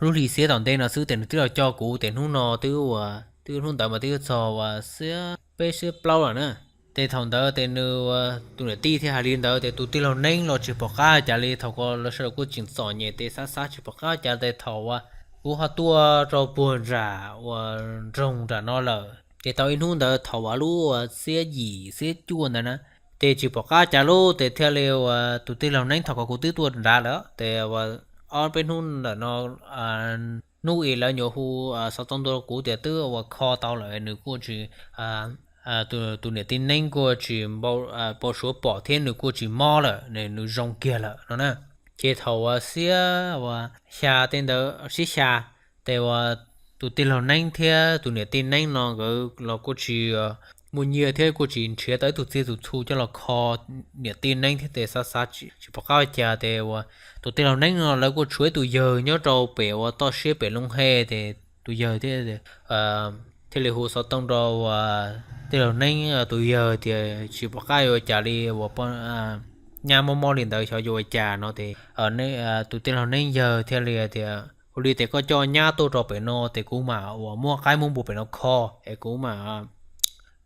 lub hli xiab tom ntej no xwb ces nws twb los coj kuv ces hnub no twb uas twb hnub ntawd mas twb txog uas xiab peb xiab plaub lawm na. Ces thaum ntawd ces nws tus niam tij thiaj hais li ntawd ces tus tij laug neeb los tsis pom qab cas li, thaum ko lawv sawv daws kuj tseem txom nyem ces xav xav tsis pom qab cas ces thaum uas kuv ho tuaj rau puag nram uas nroog nram no lawm ces tau ib hnub ntawd thaum uas lub uas xiab yim xiab cuaj ntawd na, ces tsis pom qab cas lauj, ces thiaj li uas tus tij laug neeb thaum ko kuv twb tuaj nrad lawm ces uas ob peb hnub ntawm no hnub ib lawv nyuam hu xov tooj tuaj rau kuv tias twb uas kho tau lawm, nws kuj tsis, tus niam tij neeb kuj tsis npau suav pom thiab nws kuj tsis mob lawm, nws zoo kiag lawm no na. Ces thaum uas xiab uas xya tej ntawd, xiab xya, ces uas tus tij laug neeb thiab tus niam tij neeb no nkawd los kuj tsis muaj nyiaj thiab kuj tsis nrhiav tau ib tug txiaj tus txhu coj los kho niam tij neeb thiab ces xav xav tsis pom qab ua cas ces uas tus tij laug neeb no lawv kuj tshuav ib tus yawg nyob rau pem uas toj siab pem Looj Hej ces tus yawg thiaj li hu xov tooj rau uas tij laug neeb tus yawg tias tsis pom qab ua cas li uas nyab mob mob li ntawd xyov yuav ua cas no ces tus tij laug neeb yawg thiaj li tias ua li ces koj coj nyab tuaj rau pem no ces kuv mam uas muab qaib muab npua pem no kho es kuv mam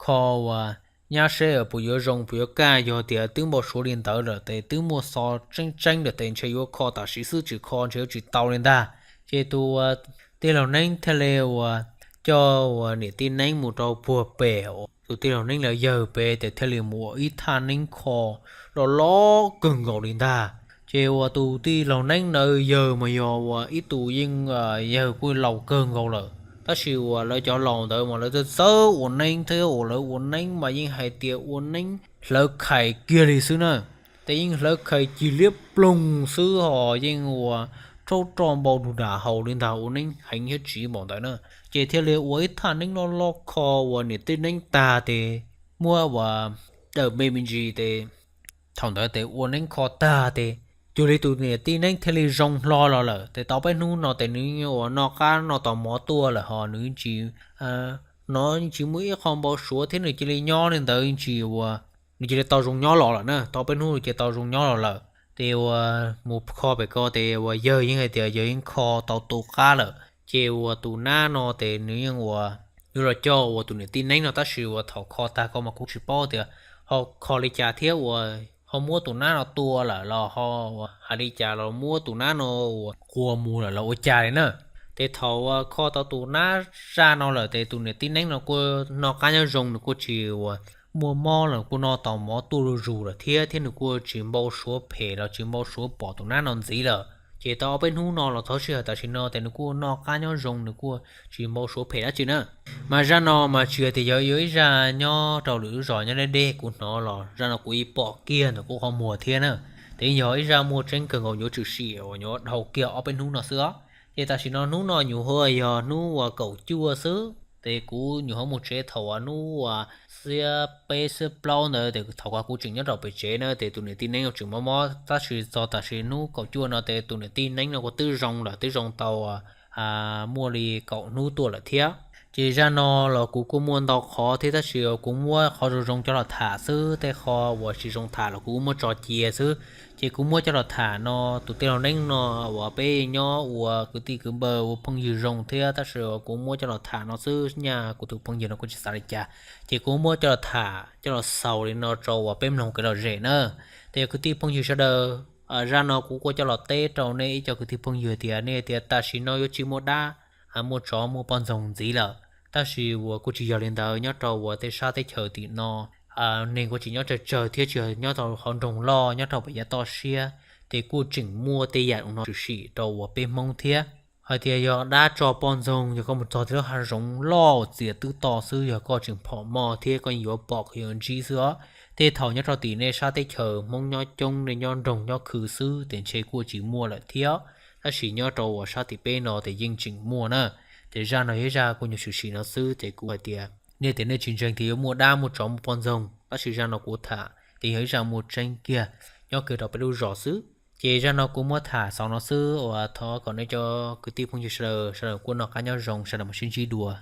kho uas nyab seb puas yuav zoo puas yuav kaj, yog tias twb npau suav li ntawd lawm ces twb muaj xov tseeb tseeb lawm ces ntshe yuav kho tam sim xwb, tsis kho ntshe yuav tsis tau li ntag. Ces tus tij laug neeb thiaj li uas coj uas niam tij neeb mus rau puag pem tus tij laug neeb lawv yawg pem ces thiaj li mus ua ib thaj neeb kho loj loj kawg nkaus li ntag. Ces uas tus tij laug neeb ntawd yawg mas yog uas ib tus yeej yawg kuj laus kawg nkaus lawm, tab sis uas lawv cov laus ntawd mas lawv txawj txawj ua neeb thiab uas lawv ua neeb mas yeej hais tias ua neeb hlawv khais kiag li xwb na. Ces yeej hlawv khais cig liab ploog xwb ho yeej uas rhaub roj npau nug nram haus li ntag, ua neeb heev thiab tsiv npaum ntawd na. Ces thiaj li ua ib thaj neeb loj loj kho uas niam tij neeb tag ces muab uas dawm me me ntsis ces thaum ntawd ces ua neeb kho tag ces cuag li tus niam tij neeb thiaj li zoo hlo los lawm. Ces tau peb hnub no ces nws yeej uas noj qab noj tau mov tuaj lawm ho nws tsis, nov yeej tsis muaj ib qho npau suav thiab nws cia li nyob li ntawd yeej tsis uas nws cia li tau zoo nyob los lawm na. Tau peb hnub nws cia li tau zoo nyob los lawm. Ces uas mus kho pem ko ces uas yawg yeej hais tias yawg yeej kho tau tu qab lawm. Ces uas tus nab no ces nws yeej uas yuav los coj uas tus niam tij neeb no tab sis uas thaum kho tag ko mas kuv tsis paub tias ho kho li cas thiab uas ho muab tus nab no tua lawm los ho hais li cas los muab tus nab no uas qua mus lawm los ua cas li na. Ces thaum uas kho tau tus nab zaj no lawm ces tus niam tij neeb no kuj noj qab nyob zoo, nws kuj tsis uas muaj mob lawm, kuj noj tau mov tuaj zuj zus lawm thiab, thiab nws kuj tsis npau suav phem los tsis npau suav pom tus nab no ntxiv lawm. Ces tau ob peb hnub no los txog sij hawm tam sim no ces nws kuj noj qab nyob zoo, nws kuj tsis npau suav phem dab tsi na. Mas zaj no mas tsis hais tias yog ib zaj nyob rau lwm lub zos nyob deb deb, kuv hnov los zaj no kuv ib pom kiag ntawm kuv qhov muag thiab na. Ces yog ib zaj muaj tseeb kawg nkaus, nyuav tshwm sim uas nyuav dhau kiag ob peb hnub no xwb os. Ces tam sim no hnub no nyuam qhuav yog hnub uas kaum cuaj xwb, Ces kuv nyuam qhuav mus tsev thaum uas hnub uas xiab peb xiab plaub ntawd, ces thaum uas kuv tseem nyob rau pem tsev na, ces tus niam tij neeb no tseem mob mob, tab sis txog tam sim hnub kaum cuaj no ces tus niam tij neeb no kuj twb zoo lawm, twb zoo tau muaj li kaum hnub tuaj lawm thiab. Ces zaj no los kuv kuj muaj ntau qhov thiab, tab sis kuv muab qhov zoo zoo coj los tham xwb, tej qhov uas tsis zoo tham los kuv muab tso cia xwb. Ces kuv muab coj los tham no, tus tij laug neeb no uas peb nyob ua kwv tij kwv npawg ua phooj ywg zoo thiab, tab sis kuv muab coj los tham no xwb, nyaj kuv tus phooj ywg no kuj tsis xav li cas, ces kuv muab coj los tham coj los xaus li no rau uas peb mloog kev lom zem na. Ces yog kwv tij phooj ywg sawv daws, zaj no kuv kuj coj los teb rau nej ib co kwv tij phooj ywg tias nej tias tam sim no yuav tsis muaj dab, muaj tsov muaj poj ntxoog ntxiv lawm, tab sis uas kuj tsis yog li ntawd. Nyob rau uas tej sab teb chaws tim no neeg kuj tseem nyob tsawg tsawg thiab, tsis yog nyob rau hauv nroog loj, nyob rau pem yav toj siab, ces kuj tseem muaj tej yam no tshwm sim rau uas peb Hmoob thiab. Hais tias yog dab tsov poj ntxoog, yog koj mus txog tej lub hav zoov loj txias twb to xwb, yog koj tseem phom moj thiab koj yeej yuav pom koj yuav ntsib xwb os. Tej thaum nyob rau tim nej sab teb chaws Hmoob nyob coob, nej nyob nroog nyob khw xwb ces ntshe kuj tsis muaj lawm thiab, tab sis nyob rau uas sab tim peb no ces yeej tseem muaj na. Ces zaj no yog ib zaj kuv nyuam tshwm sim no xwb, ces kuv hais tias nej tias nej tsis ntseeg tias yuav muaj dab muaj tsov muaj poj ntxoog, tab sis zaj no kuv tham ces yog ib zaj muaj tseeb kiag, nyob kiag rau peb lub zos xwb. Ces zaj no kuv muab tham xaus no xwb, uas thov kom nej cov kwv tij phooj ywg sawv daws, sawv daws kuj noj qab nyob zoo, sawv daws mam sib ntsib dua.